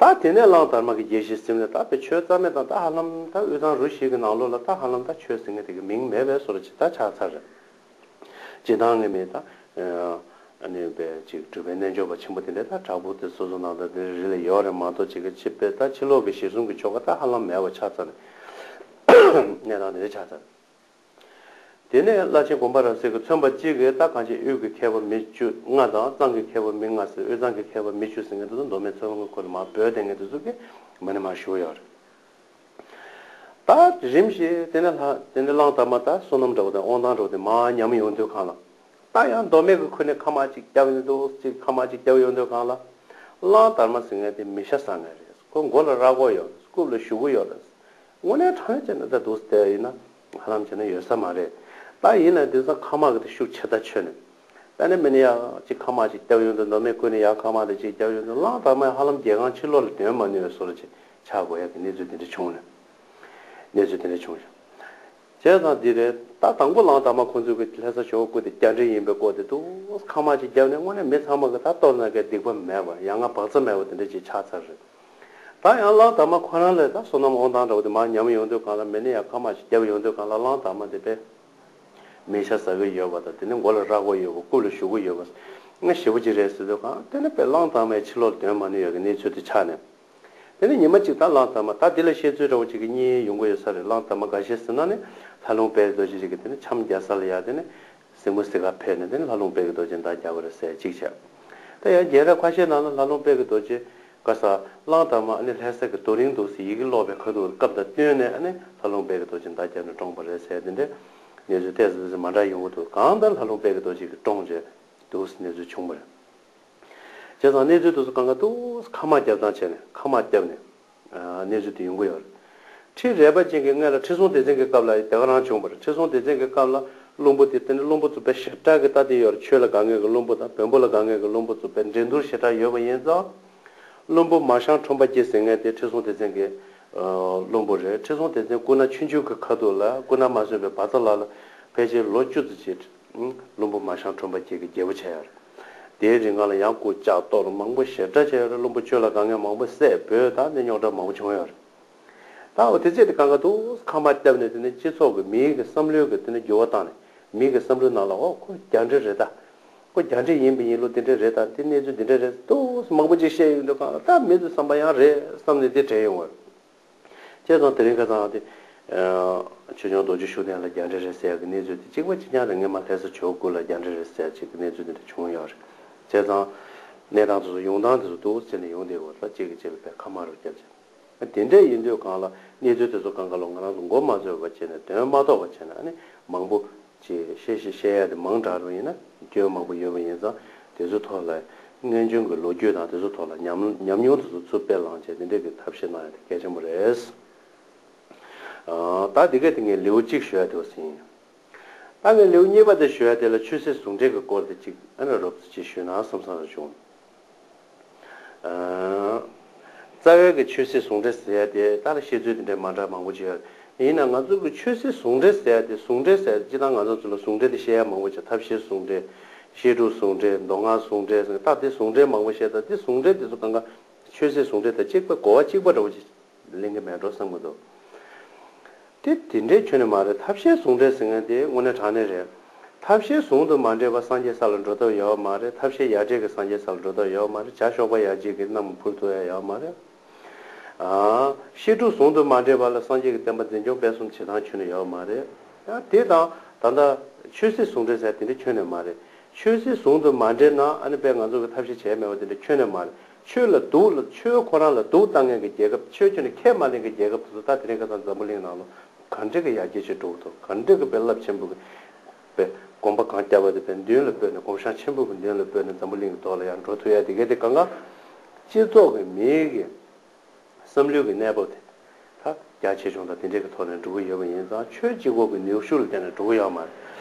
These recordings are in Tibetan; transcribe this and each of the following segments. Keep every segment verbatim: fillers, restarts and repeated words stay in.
ད་དེ་ནས་གླང་དར་མ་གི་རྒྱལ་སྲིད་ཟིན་ནས་ད་དཔེ་ཆོས་རྩ་མེད་དང་ད་ཧ་ལམ་ད་དབུས་གཙང་རུ་བཞི་གི་ནང་ལོགས་ལ་ད་ཧ་ལམ་ད་ཆོས་ཟེར་མཁན་དེ་གི་མིང་མེད་པའི་བཟོ་འདྲ་ཅིག་ད་ཆགས་ཚར་རེད། སྤྱིར་བཏང་གི་མི་ད་ཨ་ནི་དཔེ་ཅིག་སྒྲུབ་པའི་རྣལ་འབྱོར་པ་ཆེན་པོ་དེ་འདྲ་ད་བྲག་ཕུག་དེ་སོ་སོ་ནང་ད་དེ་རི་ལ་ཡོད་རེད་མ་གཏོགས་ཅིག་གི་ཕྱི་དཔེ་ད་ཕྱི་ལོགས་ཀྱི་གཞི་བཟུང་གི་ཆོ་ག་ད་ཧ་ལམ་མེད་པ་ཆགས་ཚར་ནས་གནས་སྟངས་དེ་འདྲ་ཆགས་ཚར། དེ་ནས་བླ་ཆེན་དགོན་པ་རབ་གསལ་གྱིས་མཚོན་པ་གཅིག་གིས་ད་གང་ཅི་དབུས་ཀྱི་མཁས་པ་མི་བཅུ་ལྔ་དང་གཙང་གི་མཁས་པ་མི་ལྔ་ཟེར། དབུས་གཙང་གི་མཁས་པ་མི་བཅུ་ཟེར་མཁན་དེ་ཚོ་མདོ་སྨད་ཚོན་ཁ་ཁུལ་ལ་མར་བྲོས་བསྡད་མཁན་དེ་ཚོ་གིས་མ་ཎི་མར་ཞུ་ཡོད་རེད། ད་རིམ་བཞིན་དེ་ནས་ལྷ་དེ་ནས་གླང་དར་མ་ད་བསོད་ནམས་འདྲ་བོ་དང་དབང་ཐང་འདྲ་བོ་དེ་མར་ཉམས་ཡོང་དུས་གང་ལ། ད་ཡང་མདོ་སྨད་ཀྱི་ཁུལ་ནས་ཁ་དམག་ཅིག་བརྒྱབ་ཡོང་དུས་ཅིག་ཁ་དམག་ཅིག་བརྒྱབ་ཡོང་དུས་གང་ལ། གླང་དར་མ་ཟེར་མཁན་དེ་མི་ཤ་ཟ་མཁན་རེད། ཁོ་མགོ་ལ་རྭ་ཀོག་ཡོད་རེད། རྐུབ་ལ་གཞུ་གུ་ཡོད་རེད། དངོས་གནས་དྲང་གནས་བྱས་ན་ད་འདུག་སྟེ་ཡིན་ན་ཧ་ལམ་བྱས་ན་ཡོད་ས་མ་རེད། ད་ཡིན་ན་དེང་སང་ཁ་དམག་གི་དེ་ཤུགས་ཆེ་ད་ཆོད་ནས། ད་ནི་མི་ནི་ཡ་གཅིག་ཁ་དམག་ཅིག་བརྒྱབ་ཡོང་དུས་མདོ་སྨད་ཁུལ་ནས་ཡ་ཁ་དམག་དེ་ཅིག་བརྒྱབ་ཡོང་དུས་གླང་དར་མ་ཧ་ལམ་རྒྱལ་ཁང་ཕྱི་ལོགས་ལ་དོན་མ་ནུས་པའི་བཟོ་འདྲ་ཅིག་ཆགས་དགོས་ཡ་གི་གནས་ཚུལ་དེ་འདྲ་བྱུང་ནས། གནས་ཚུལ་དེ་འདྲ་བྱུང་ཞིང་། བྱས་ཙང་འདི་རེད། ད་དང་པོ་གླང་དར་མ་ཁོང་ཚོའི་གི་ལྷ་ས་ཇོ་བོ་སྐུ་དེ་རྒྱ་འདྲེ་ཡིན་པའི་སྐོར་དེ་འདུག་ཁ་དམག་ཅིག་བརྒྱབ་ནས་དངོས་གནས་མི་ཚང་མ་གི་ད་གཏོར་ན་གི་སྡིག་པ་མེད་པ་ཡ་ང་བག་ཚ་མེད་པ་དེ་འདྲ་ཅིག་ཆགས་ཚར་རེད། ད་ཡང་གླང་དར་མ་ཁོ་རང་ལ་ད་བསོད་ནམས་དབང་ཐང་འདྲ་བོ་དེ་མར་ཉམས་ཡོང་དུས་གང་ལ་མི་ནི་ཡ་ཁ་དམག་ཅིག་བརྒྱབ་ཡོང་དུས་གང་ལ་གླང་དར་མ་དེ་དཔེ་མི་ཤ་ཟ་གི་ཡོད་པ་དང་དེ་ནི་མགོ་ལ་རྭ་ཀོག་ཡོད་པ་རྐུབ་ལ་གཞུ་གུ་ཡོད་པ་ང་ཞེ་པོ་ཅིག་རེད་ཟེར་དུས་གང་དེ་ནི་དཔེ་གླང་དར་མའི་ཕྱི་ལོགས་ལ་དོན་མ་ནུས་ཡ་གི་གནས་ཚུལ་དེ་ཆགས་ནས། དེ་ནས་ཉི་མ་གཅིག་ད་གླང་དར་མ་ད་འདི་ལ་བཤད་ཚུལ་འདྲ་བོ་གཅིག་གི་གཉིས་ཡོང་གི་ཡོད་ས་རེད། གླང་དར་མ་འགའ་ཤས་ཟེར་ན་ནི་ལྷ་ལུང་དཔལ་རྡོ་རྗེ་རིགས་ཀྱི་དེ་ནི་འཆམ་རྒྱག་ས་ལ་ཡ་དེ་ནི་གཟིགས་མོ་གཟིགས་ག་ཕེབས་ནས་དེ་ནི་ལྷ་ལུང་དཔལ་གྱི་རྡོ་རྗེ་མདའ་རྒྱག་པ་རེད་ཟེར་གཅིག་བྱས། ད་ཡང་རྒན་རབས་ཁ་ཤས་ནང་ལ་ལྷ་ལུང་དཔལ་གྱི་རྡོ་རྗེ་ག་ས་གླང་དར་མ་ཨ་ནི་ལྷ་ས་གི་རྡོ་རིང་འདུག་ཟེར་ཡི་གེ་ཀློག་པའི་ཁ་ཐུག་སྐབས་དང་བསྟུན་ནས་ཨ་ནི་ལྷ་ལུང་དཔལ་གྱི་རྡོ་རྗེ་མདའ་བརྒྱབ་ནས་བཀྲོངས་པ་རེད་ཟེར་དེ་འདྲའི་གནས་ཚུལ་ཏོག་ཙམ་ཏོག་ཙམ་མ་འདྲ་ཡོང་གི་འདུག་གང་ལྟར་ལྷ་ལུང་དཔལ་གྱི་རྡོ་རྗེ་གིས་བཀྲོངས་བྱས་འདུག་ཟེར་གནས་ཚུལ་བྱུང་བ་རེད། བྱས་ཙང་གནས་ཚུལ་དེ་ཚོ་གང་ག་འདུག་ཁ་དམག་རྒྱབ་སྟངས་བྱས་ནས་ཁ་དམག་བརྒྱབ་ནས་གནས་ཚུལ་དེ་ཡོང་གི་ཡོད་རེད། ཁྲི་རལ་པ་ཅན་གྱི་སྔོན་ལ་ཁྲི་སྲོང་ལྡེ་བཙན་གྱི་སྐབས་ལ་དེ་ག་རང་བྱུང་བ་རེད། ཁྲི་སྲོང་ལྡེ་བཙན་གྱི་སྐབས་ལ་བློན་པོ་དེ་དེ་ནི་བློན་པོ་ཚོ་དཔེ་ཞེ་དྲག་གི་ལྟ་དེ་ཡོད་རེད། ཆོས་ལ་དགའ་མཁན་གྱི་བློན་པོ་དང་བོན་པོ་ལ་དགའ་མཁན་གྱི་བློན་པོ་ཚོ་དཔེ་འགྲན་བསྡུར་ཞེ་དྲག་ཡོད་པ་ཡིན་ཙང་། བློན་པོ་མ་ཤང་ཁྲོམ་པ་སྐྱིད་ཟེར་མཁན་དེ་ཁྲི་སྲོང་ལྡེ་བཙན་གྱི་བློན་པོ་རེད། ཁྲི་སྲོང་ལྡེ་བཙན་སྐུ་ན་ཆུང་ཆུང་གི་ཁ་ཐུག་ལ་སྐུ་ན་མ་སོན་པའི་བ་ཚ་ལ་ལ་ཕལ་ཆེར་ལོ་བཅུ་ཙམ་བྱས། བློན་པོ་མ་ཤང་ཁྲོམ་པ་སྐྱིད་ཀྱི་རྒྱལ་པོ་བྱས་ཡོད་རེད། དེའི་རིང་ག་ལ་ཡང་སྐུ་ལྕགས་གཏོར་མང་པོ་ཞེ་དྲག་བྱས་ཡོད་རེད། བློན་པོ་ཆོས་ལ་དགའ་མཁན་མང་པོ་བསད་བོས་དང་ནི་རྙོག་དྲ་མང་པོ་བྱུང་ཡོད་རེད། ད་འོ་དེ་ཚེ་དེ་གང་ག་འདུག་ཁ་དམག་བརྒྱབ་ནས་དེ་ནས་སྤྱི་ཚོགས་ཀྱི་མིའི་གི་བསམ་བློའི་གི་དེ་ནས་འགྱུར་བ་བཏང་ནས་མིའི་གི་བསམ་བློའི་ནང་ལ་འོ་ཁོ་རྒྱ་འདྲེ་རེད་ད། ཁོ་རྒྱ་འདྲེ་ཡིན་པ་ཡིན་ལུགས་དེ་འདྲ་རེད་ད། དེ་གནས་ཚུལ་འདི་འདྲ་རེད་འདུག་མང་པོ་ཅིག་བཤད་ཡོང་དུས་གང་ལ་ད་མི་ཚོའི་བསམ་པ་ཡང་རེད་བསམ་ནས་དེ་དྲན་ཡོང་བ་རེད། བྱས་ཙང་དེ་རིང་ཁ་སང་དེ། ཆོས་སྐྱོང་རྡོ་རྗེ་ཤུགས་ལྡན་ལ་རྒྱ་འདྲེ་རེད་ཟེར་ཡག་གི་གནས་ཚུལ་དེ་གཅིག་པ་གཅིག་རྐྱང་རེད། སྔོན་མ་ལྷ་ས་ཇོ་བོ་སྐུ་ལ་རྒྱ་འདྲེ་རེད་ཟེར་ཡག་ཅིག་གི་གནས་ཚུལ་དེ་འདྲ་བྱུང་ཡོད་རེད། བྱས་ཙང་། གནས་སྟངས་དེ་ཚོ་ཡོང་སྟངས་དེ་ཚོ་འདུག་ཟེར་ནས་ཡོང་བསྡད་ཡོད་རེད། གཅིག་གིས་གཅིག་ལ་དཔེ་ཁ་དམག་རུ་བརྒྱབ་བྱས། དེ་འདྲ་ཡིན་དུས་གང་ལ་གནས་ཚུལ་དེ་ཚོ་གང་ག་ལ་ང་རང་ཚོ་མགོ་མ་ཚོས་པ་བྱས་ནས་དོན་མ་རྟོགས་པ་བྱས་ནས་ཨ་ནི་མང་པོ་ཅིག་བཤད་ཤེས་བཤད་ཡ་དེ་མང་དྲགས་རུ་ཡིན་ན་སྐྱོན་མང་པོ་ཡོད་པ་ཡིན་ཙང་དེ་ཚོའི་ཐོག་ལ་སྔོན་བྱུང་གི་ལོ་རྒྱུས་དང་དེ་ཚོའི་ཐོག་ལ་ཉམས་ཉམས་མྱོང་དེ་ཚོ་ཚུར་དཔེ་བླངས་བྱས་དེ་འདྲ་གི་ཐབས་ཤེས་གནང་ཡ་དེ་གལ་ཆེན་པོ་རེད། ཨ། ད་དེ་ག་དེ་ངས་ལེའུ་གཅིག་ཞུ་ཡ་དེ་བ་ཟིན། ད་ངས་ལེའུ་གཉིས་པ་དེ་ཞུ་ཡ་དེ་ལ་ཆོས་སྲིད་ཟུང་འབྲེལ་གྱི་སྐོར་དེ་གཅིག་ཨ་ནི་རོབ་ཙམ་ཅིག་ཞུས་ན་བསམ་བསམ་རེ་བྱུང་། ཨ། རྩ་བའི་གི་ཆོས་སྲིད་ཟུང་འབྲེལ་ཟེར་ཡ་དེ་ད་ལ་བཤད་ཚུལ་དེ་འདྲ་མ་འདྲ་མང་པོ་ཅིག་ཡོད་རེད། ཡིན་ན་ང་ཚོ་གི་ཆོས་སྲིད་ཟུང་འབྲེལ་ཟེར་ཡ་དེ་ཟུང་འབྲེལ་ཟེར་ཡ་སྤྱིར་བཏང་ང་ཚོ་ཚོ་ལ་ཟུང་འབྲེལ་དེ་བཤད་ཡ་མང་པོ་ཅིག་ཐབས་ཤེས་ཟུང་འབྲེལ། བཤད་སྒྲུབ་ཟུང་འབྲེལ། མདོ་སྔགས་ཟུང་འབྲེལ་ཟེར་ད་དེ་ཟུང་འབྲེལ་མང་པོ་བཤད་ད་དེ་ཟུང་འབྲེལ་དེ་ཚོ་གང་ག་ཆོས་སྲིད་ཟུང་འབྲེལ་དང་གཅིག་པ་གོ་བ་གཅིག་པ་འདྲ་བོ་ཅིག་ལེན་གྱི་མེད་འགྲོ་བསམ་གྱི་འདུག་དེ་དེ་འདྲའི་ཁྱོན་ནས་མ་རེད། ཐབས་ཤེས་ཟུང་འབྲེལ་ཟེར་མཁན་དེ་དངོས་གནས་དྲང་གནས་རེད། ཐབས་ཤེས་ཟུང་དུ་མ་འབྲེལ་བར་སངས་རྒྱས་ས་ལ་འགྲོ་ཐབས་ཡོད་མ་རེད། ཐབས་ཤེས་ཡ་བྲལ་གྱི་སངས་རྒྱས་ས་ལ་འགྲོ་ཐབས་ཡོད་མ་རེད། བྱ་གཤོག་པ་ཡར་རྒྱས་ཀྱི་གནམ་འཕུར་ཐུབ་ཡ་ཡོད་མ་རེད། ཨ། བཤད་སྒྲུབ་ཟུང་དུ་མ་འབྲེལ་བ་ལ་སངས་རྒྱས་ཀྱི་བསྟན་པ་འཛིན་སྐྱོང་སྤེལ་གསུམ་བྱེད་སྟངས་ཁྱོན་ནས་ཡོད་མ་རེད། ཡང་དེ་དང་ད་ལྟ་ཆོས་སྲིད་ཟུང་འབྲེལ་ཟེར་དེ་འདྲ་ཁྱོན་ནས་མ་རེད། ཆོས་སྲིད་ཟུང་དུ་མ་འབྲེལ་ན་ཨ་ནི་དཔེ་ང་ཚོ་གི་ཐབས་ཤེས་བྱས་མེད་པ་དེ་འདྲ་ཁྱོན་ནས་མ་རེད། ཆོས་ལ་སྡུག་ལ་ཆོས་ཁོ་རང་ལ་སྡུག་བཏང་མཁན་གྱི་རྒྱལ་ཁབ་ཆོས་ཁྱོན་ནས་ཁས་མ་ལེན་གྱི་རྒྱལ་ཁབ་དེ་ཚོ་ད་དེ་རིང་ཁ་སང་འཛམ་བུ་གླིང་ནང་ལ་ག་འདྲ་གི་ཡར་རྒྱས་ཆེ་འགྲོ་གི་འདུག་ག་འདྲ་གི་དཔེ་རླབས་ཆེན་པོ་གི་དཔེ་གོམ་པ་གང་བརྒྱབ་པ་དེ་དཔེ་མདུན་ལ་སྤོས་ནས་གོམ་ཤང་ཆེན་པོ་གི་མདུན་ལ་སྤོས་ནས་འཛམ་བུ་གླིང་གི་ཐོག་ལ་ཡར་འགྲོ་ཐུབ་ཡ་དེ་གས་དེ་གང་ག་སྤྱི་ཚོགས་ཀྱི་མིའི་གི་བསམ་བློའི་གི་གནས་བབ་དེ་ད་རྒྱ་ཆེ་ཆུང་དང་དེ་འདྲའི་གི་ཐོག་ནས་འགྲོ་གི་ཡོད་པ་ཡིན་ཙང་ཆོས་གཅིག་པོ་གི་ནུས་ཤུགས་ལ་བརྟེན་ནས་འགྲོ་གི་ཡོད་མ་རེད།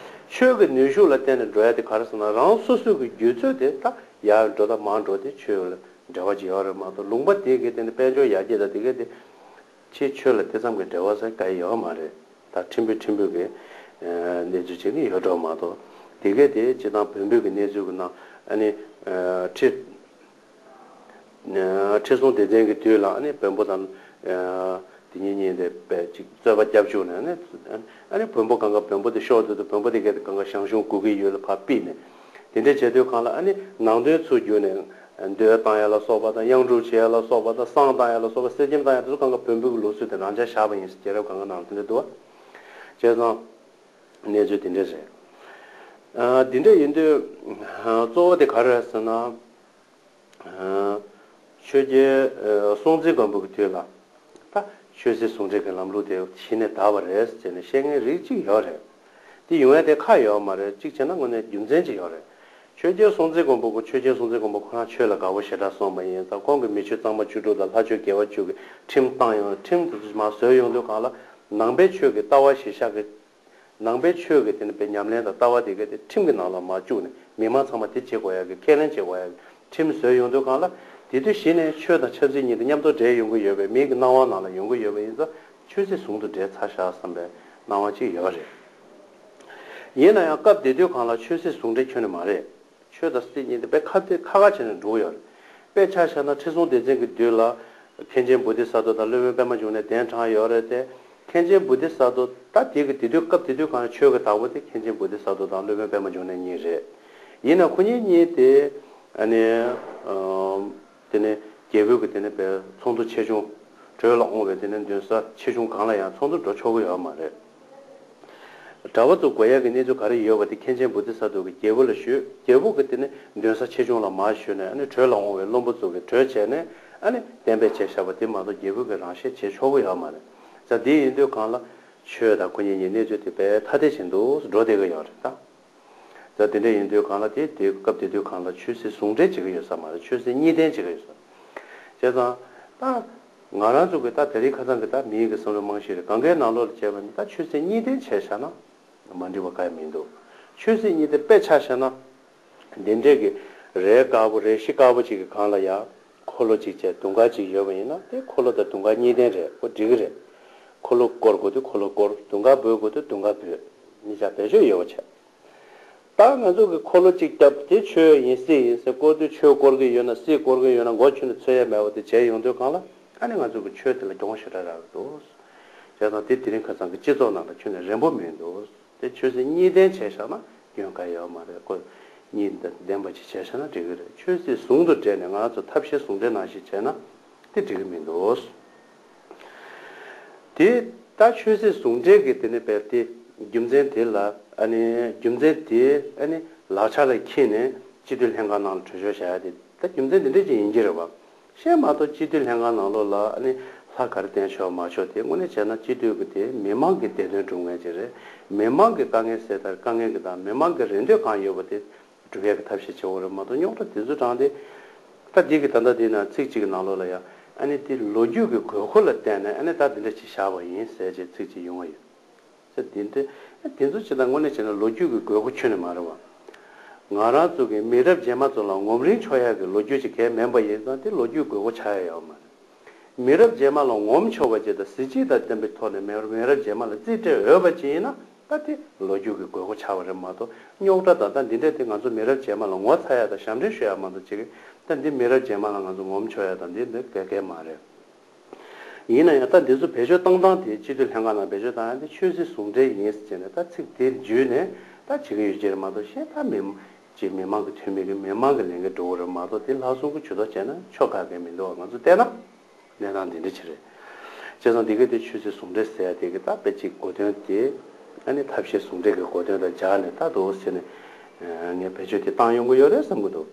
ཆོས་ཀྱི་ནུས་ཤུགས་ལ་བརྟེན་ནས་འགྲོ་ཡ་དེ་ག་རེ་ཟེར་ན་རང་སོ་སོའི་གི་རྒྱུད་ཚོད་དེ་ད་ཡར་འགྲོ་དང་མར་འགྲོ་དེ་ཆོས་ལ་འབྲེལ་བ་ཅིག་ཡོད་རེད་མ་གཏོགས་ལུང་པ་དེ་གི་སྟེང་ནས་དཔལ་འབྱོར་ཡར་རྒྱས་དང་དེ་གས་དེ་ཕྱིའི་ཆོས་ལ་དེ་ཙམ་གྱི་འབྲེལ་བ་ཟེར་ག་ཡི་ཡོད་མ་རེད། ད་ཕྲན་བུ་ཕྲན་བུ་གི་གནས་ཚུལ་ཅིག་ནི་ཡོད་འགྲོ་མ་གཏོགས་དེ་གས་དེ་སྤྱིར་བཏང་བོན་པོའི་གི་གནས་ཚུལ་གི་ནང་ཨ་ནི་ཁྲི། ཁྲི་སྲོང་ལྡེ་བཙན་གྱི་དུས་ལ་ཨ་ནི་བོན་པོ་དང་། དེ་གཉིས་གཉིས་དེ་པས་ཅིག་རྩོད་པ་རྒྱབ་བཅུག་ནས་ཨ་ནི། ཨ་ནི་བོན་པོ་གང་ག་བོན་པོ་དེ་ཤོར་དུས་དུ་བོན་པོ་དེ་གས་དེ་གང་ག་ཞང་ཞུང་གུ་གེའི་ཡུལ་ལ་ཕར་ཕུད་ནས། དེ་འདྲ་བྱས་དུས་གང་ལ་ཨ་ནི་ནང་དོན་ཚུར་བསྒྱུར་ནས། མདོས་བཏང་ཡ་ལ་སོགས་པ་དང་གཡང་སྒྲུབ་བྱེད་ཡ་ལ་སོགས་པ་དང་བསང་བཏང་ཡ་ལ་སོགས་པ་གསེར་སྐྱེམས་བཏང་ཡ་དེ་ཚོ་གང་ག་བོན་པོའི་ལུགས་སྲོལ་དེ་རང་འཇགས་བཞག་པ་ཡིན་ཟེར། རྒྱལ་རབས་གང་ག་ནང་དེ་འདྲ་འདུག་བ། བྱས་ཙང་། གནས་ཚུལ་དེ་འདྲ་རེད། ཨ། དེ་འདྲ་ཡིན་དུས། ཨ། གཙོ་བོ་དེ་ག་རེ་རེད་ཟེར་ན། ཨ། ཆོས་རྒྱལ། ཨ། སྲོང་བཙན་སྒམ་པོ་གི་དུས་ལ། ད་ཆོས་སྲིད་ཟུང་འབྲེལ་གྱི་ལམ་ལུགས་དེ་གཞི་ནས་དར་བ་རེད་ཟེར་ནས་བཤད་མཁན་རིགས་གཅིག་ཡོད་རེད། དེ་ཡོང་ཡ་དེ་ཁག་ཡོད་མ་རེད། གཅིག་བྱས་ན་དངོས་གནས་རྒྱུ་མཚན་གཅིག་ཡོད་རེད། ཆོས་རྒྱལ་སྲོང་བཙན་སྒམ་པོ་ཁོ། ཆོས་རྒྱལ་སྲོང་བཙན་སྒམ་པོ་ཁོ་རང་ཆོས་ལ་དགའ་པོ་ཞེ་དྲག་སོང་བ་ཡིན་ཙང་། ཁོང་གིས་མི་ཆོས་གཙང་མ་བཅུ་དྲུག་དང་ལྷ་ཆོས་དགེ་བ་བཅུ་གི་ཁྲིམས་བཏང་ཡོང་། ཁྲིམས་དེ་ཚོ་མར་བཟོས་ཡོང་དུས་གང་ལ། ནང་པའི་ཆོས་ཀྱི་ལྟ་བ་གཞིར་བཞག་གི། ནང་པའི་ཆོས་ཀྱི་དེ་ནི་པའི་ཉམས་ལེན་དང་ལྟ་བ་དེ་ག་དེ་ཁྲིམས་ཀྱི་ནང་ལ་མར་བཅུག་ནས་མི་མང་ཚང་མ་དེ་བྱེད་དགོས་ཡ་གི། ཁས་ལེན་བྱེད་དགོས་ཡ་གི་ཁྲིམས་བཟོས་ཡོང་དུས་གང་ལ། དེ་དུས་གཞི་ནས་ཆོས་དང་ཆབ་སྲིད་གཉིས་དེ་མཉམ་དུ་འདྲེས་ཡོང་གི་ཡོད་པའི་མིའི་གི་སྣང་བ་ནང་ལ་ཡོང་གི་ཡོད་པ་ཡིན་ཙང་། ཆོས་སྲིད་ཟུང་དུ་འབྲེལ་ཚར་བཞག་བསམ་པའི་སྣང་བ་ཅིག་ཡོད་རེད། ཡིན་ན་ཡང་སྐབས་དེ་དུས་གང་ལ་ཆོས་སྲིད་ཟུང་འབྲེལ་ཁྱོན་ནས་མ་རེད། ཆོས་དང་སྲིད་གཉིས་དེ་དཔེ་ཁ་གཏད་ཁ་ཁ་བྱས་ནས་འགྲོ་གི་ཡོད་རེད། དཔེ་ཆ་བཞག་ན་ཁྲི་སྲོང་ལྡེ་བཙན་གྱི་དུས་ལ་མཁན་ཆེན་བོ་དྷི་ས་ཏྭ་དང་སློབ་དཔོན་པདྨ་འབྱུང་གནས་གདན་དྲངས་ཡོད་རེད་དེ། མཁན་ཆེན་བོ་དྷི་ས་ཏྭ། ད་དེ་གི་དེ་དུས་སྐབས་དེ་དུས་གང་ཆོས་ཀྱི་བདག་པོ་དེ་མཁན་ཆེན་བོ་དྷི་ས་ཏྭ་དང་སློབ་དཔོན་པདྨ་འབྱུང་གནས་གཉིས་རེད། ཡིན་ན་ཁོ་གཉིས་གཉིས་དེ། ཨ་ནི། ཨམ། དེ་ནས་རྒྱལ་པོའི་གི་དེ་ནས་པའི་ཚོགས་འདུ་ཆེ་ཆུང་། གྲོས་ལ་འོང་བའི་དེ་ནས་མདུན་ས་ཆེ་ཆུང་གང་ལ་ཡང་ཚོགས་འདུ་འགྲོ་ཆོག་གི་ཡོད་མ་རེད། གྲྭ་པ་ཚོ་དགོས་ཡག་གི་གནས་ཚུལ་ག་རེ་ཡོད་པ་དེ་མཁན་ཆེན་བོ་དྷི་ས་ཏྭ་གིས་རྒྱལ་པོ་ལ་ཞུས། རྒྱལ་པོ་གིས་དེ་ནས་མདུན་ས་ཆེ་ཆུང་ལ་མར་ཞུས་ནས། ཨ་ནི་གྲོས་ལ་འོང་བའི་བློན་པོ་ཚོ་གིས་གྲོས་བྱས་ནས། ཨ་ནི་གཏན་འབེབས་བྱས་བཞག་པ་དེ་མ་གཏོགས་རྒྱལ་པོ་གིས་རང་བཞིན་བྱེད་ཆོག་གི་ཡོད་མ་རེད། ཙང་དེ་ཡིན་དུས་གང་ལ་ཆོས་དང་ཁོ་གཉིས་གཉིས་གནས་ཚུལ་དེ་དཔེ་ཐ་དད་ཅིག་འདུག་འགྲོ་བསྡད་ཀྱི་ཡོད་རེད་ད། ཙང་དེ་འདྲ་ཡིན་དུས་གང་ལ་དེ་དེ་སྐབས་དེ་དུས་གང་ལ་ཆོས་སྲིད་ཟུང་འབྲེལ་བྱེད་ཀྱི་ཡོད་ས་མ་རེད། ཆོས་སྲིད་གཉིས་ལྡན་བྱེད་ཀྱི་ཡོད་ས། བྱས་ཙང་ད། ང་རང་ཚོ་གི་ད་དེ་རིང་ཁ་སང་གི་ད་མིའི་གི་བསམ་བློ་རྨང་གཞི་རེད། གང་གའི་ནང་ལོགས་ལ་བྱས་པ་ནི་ད་ཆོས་སྲིད་གཉིས་ལྡན་བྱས་བཞག་ན་མ་འགྲིག་པ་གང་ཡང་མི་འདུག་ཆོས་སྲིད་གཉིས་ལྡན་དཔེ་ཆ་བཞག་ན། འདི་འདྲས་ཀྱི་རས་དཀར་པོ་རས་གཞི་དཀར་པོ་ཅིག་གི་སྒང་ལ་ཡང་འཁོར་ལོ་གཅིག་བྱས་དུང་དཀར་གཅིག་ཡོད་པ་ཡིན་ན། དེ་འཁོར་ལོ་དང་དུང་དཀར་གཉིས་ལྡན་རེད། ཁོ་འགྲིག་གི་རེད། འཁོར་ལོ་བསྐོར་དགོས་དུས་འཁོར་ལོ་བསྐོར། དུང་དཀར་འབུད་དགོས་དུས་དུང་དཀར་འབུད། གཉིས་ཆ་བེད་སྤྱོད་ཡོད་པ་བྱས། ད་ང་ཚོ་གི་འཁོར་ལོ་གཅིག་བརྒྱབ་དེ་ཆོས་ཡིན་སྲིད་ཡིན་ཟེར་བསྐོར་དུས། ཆོས་བསྐོར་གི་ཡོད་ན་སྲིད་བསྐོར་གི་ཡོད་ན་མགོ་ཆུ་ནས་ཚོས་ཡ་མེད་པ་དེ་བྱས་ཡོང་དུས་གང་ལ། ཨ་ནི་ང་ཚོ་གི་ཆོས་དེ་ལ་གྱོང་ཞེ་དྲག་རག་གི་འདུག་བྱས་ཙང་དེ་དེ་རིང་ཁ་སང་གི་སྤྱི་ཚོགས་ནང་ལ་ཁྱོན་ནས་རན་པོ་མི་འདུག་དེ་ཆོས་སྲིད་གཉིས་ལྡན་བྱས་བཞག་ན་སྐྱོན་གང་ཡང་ཡོད་མ་རེད། ཁོ་གཉིས་ལྡན་པ་ཅིག་བྱས་བཞག་ན་འགྲིག་གི་རེད། ཆོས་སྲིད་ཟུང་དུ་འབྲེལ་ནས་ང་ཚོ་ཐབས་ཤེས་ཟུང་འབྲེལ་ནང་བཞིན་བྱས་ན་དེ་འགྲིག་གི་མི་འདུག་དེ་ད་ཆོས་སྲིད་ཟུང་འབྲེལ་གྱི་དེ་ནི་དཔེར་དེ་རྒྱུ་མཚན་དེ་ལ། ཨ་ནི་རྒྱུ་མཚན་དེ་ཨ་ནི་ལག་ཆ་ལ་འཁྱེར་ནས་སྤྱི་འཐུས་ལྷན་ཁང་ནང་ལ་གྲོས་ཆོད་བཞག་ཡ་དེ་ད་རྒྱུ་མཚན་དེ་འདྲ་ཅིག་ཡིན་གྱི་རེད་བ། གཞན་མ་གཏོགས་སྤྱི་འཐུས་ལྷན་ཁང་ནང་ལོགས་ལ་ཨ་ནི་ལྷ་ག་རེ་བསྟེན་ཆོག་མ་ཆོག་དེ་དངོས་གནས་བྱས་ན་སྤྱི་འཐུས་ཀྱི་དེ་མི་མང་གི་བདེ་དོན་སྒྲུབ་མཁན་ཅིག་རེད། མི་མང་གི་དཀའ་ངལ་སེལ་ཐབས་དཀའ་ངལ་གྱི་དང་མི་མང་གི་རེ་འདོད་གང་ཡོད་པ་དེ་སྒྲུབ་ཡས་ཀྱི་ཐབས་ཤེས་བྱེད་དགོས་རེད་མ་གཏོགས། རྙོག་དྲ་དེ་ཚོ་དྲངས་ཏེ། ད་འདི་གི་ད་ལྟ་འདི་ན་ཚིག་གཅིག་གི་ནང་ལོགས་ལ་ཡང་། ཨ་ནི་དེ་ལོ་རྒྱུས་ཀྱི་དགོས་མཁོ་ལ་བརྟེན་ནས་ཨ་ནི་ད་འདི་འདྲ་ཅིག་བཞག་པ་ཡིན་ཟེར་བྱས་ཚིག་གཅིག་ཡོང་བ་ཡོད། ཟེར་དེ་འདྲ། ཨ་དེ་ཚོ་ཅི་ད་དངོས་གནས་བྱས་ན་ལོ་རྒྱུས་ཀྱི་དགོས་མཁོ་ཁྱོན་ནས་མ་རེད་བ། ང་རང་ཚོ་གི་མི་རབས་རྗེས་མ་ཚོ་ལ་ངོམ་རིན་ཆོག་ཡག་གི་ལོ་རྒྱུས་ཅིག་གང་ཡང་མིན་པ་ཡིན་ཙང་དེ་ལོ་རྒྱུས་དགོས་མཁོ་ཆགས་ཡ་ཡོད་མ་རེད། མི་རབས་རྗེས་མ་ལ་ངོམ་ཆོག་པ་ཅིག་དང་གཟི་བརྗིད་དང་ལྡན་པའི་ཐོག་ནས་མི་མི་རབས་རྗེས་མ་ལ་རྩིས་སྤྲད་འོས་པ་ཅིག་ཡིན་ན། ད་དེ་ལོ་རྒྱུས་ཀྱི་དགོས་མཁོ་ཆགས་པ་རེད་མ་གཏོགས། རྙོག་དྲ་དང་ད་འདི་འདྲ་དེ་ང་ཚོ་མི་རབས་རྗེས་མ་ལ་ངོ་ཚ་ཡ་དང་ཞབས་འདྲེན་ཞུ་ཡ་མ་གཏོགས་ཅིག་ད་འདི་མི་རབས་རྗེས་མ་ལ་ང་ཚོ་ངོམ་ཆོག་ཡ་དང་འདི་འདི་ག་གས་མ་རེད། ཡིན་ན་ཡང་ད་འདི་ཚོ་བེད་སྤྱོད་བཏང་སྟངས་དེ་སྤྱི་འཐུས་ལྷན་ཁང་ནང་བེད་སྤྱོད་བཏང་ཡ་དེ་ཆོས་སྲིད་ཟུང་འབྲེལ་ཡིན་ཟེར་ནས་ད་ཚིག་དེ་བརྗོད་ནས་ད་བྱེད་ཀྱི་ཡོད་ཀྱི་རེད་མ་གཏོགས། གཞན་ད་མི་ཅིག་མི་མང་གི་འཐུས་མི་གི་མི་མང་གི་ལས་འགན་འགྲོ་གི་རེད་མ་གཏོགས། དེ་ལྷག་བསམ་གྱི་ཇུས་གཏོགས་བྱས་ན་ཆོ་ག་གས་མི་འདུག་ང་ཚོ་བལྟས་ན། གནས་སྟངས་འདི་འདྲ་ཅིག་རེད། བྱས་ཙང་འདི་ག་དེ་ཆོས་སྲིད་ཟུང་འབྲེལ་ཟེར་ཡ་དེ་གི་ད་དཔེ་ཅིག་གོ་དོན་དེ། ཨ་ནི་ཐབས་ཤེས་ཟུང་འབྲེལ་གྱི་གོ་དོན་དང་སྦྱར་ནས་ད་འདུག་ཟེར་ནས། ངས་བེད་སྤྱོད་དེ་བཏང་ཡོང་གི་ཡོད་རེད་བསམ་གྱི་འདུག